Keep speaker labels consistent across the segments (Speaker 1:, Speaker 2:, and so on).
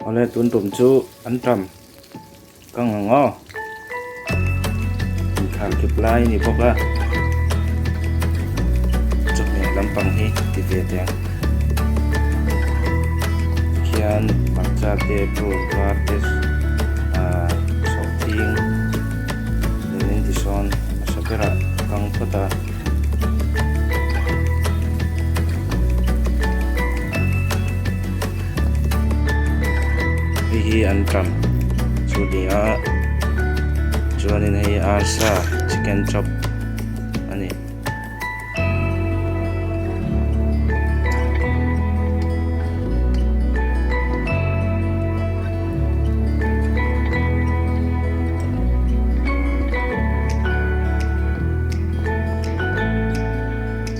Speaker 1: Awle tun tum chu an tam ka ngang aw inkhar kip lai a ni bawk a chawhmeh lampang hi ti ve teh ang tikhian hmarcha te purun var te ahh sawhthing nen tisawn a hmasa berah kang phawt a. Hei hi an tam chu ni a chuanin hei arsa chicken chop a ni.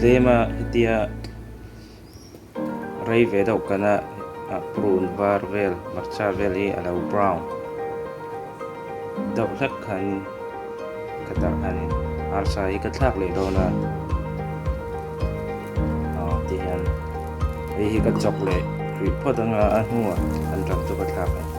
Speaker 1: Tlema hetia rei ve deuh kana ah prun var vel hmarcha vel hi a lo brown deuh hlek khan ka dah a ni arsa hi ka thlak leh dawn a aw ti hian hei hi ka chawk leh rih phawt anga a hnuah an ram chu ka thlak ang.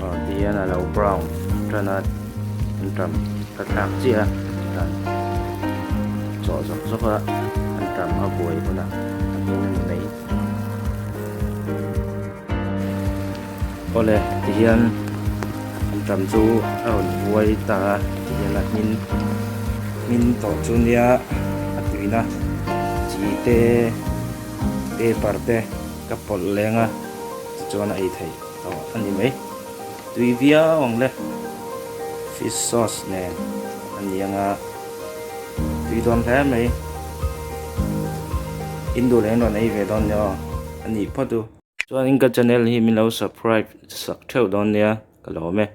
Speaker 1: Aw ti hian a lo brown tan a an tam ka thlak chiah a tan chawh zawk zawk a an tam a buai hunah a hmin a ni mai. Awle ti hian an tam chu a rawn buai ta a ti hian a hmin hmin tawh chu nia a tuina chi te paper te ka pawlh leng a tichuan a ei theih tawh a ni mai tui viau ang le fish sauce nen a ni anga tui dawn hle mai in duh leh in rawn ei ve dawn nia aw a nih phawt u. Chuanin ka channel hi min lo subscribe sak theuh dawn nia ka lawm e.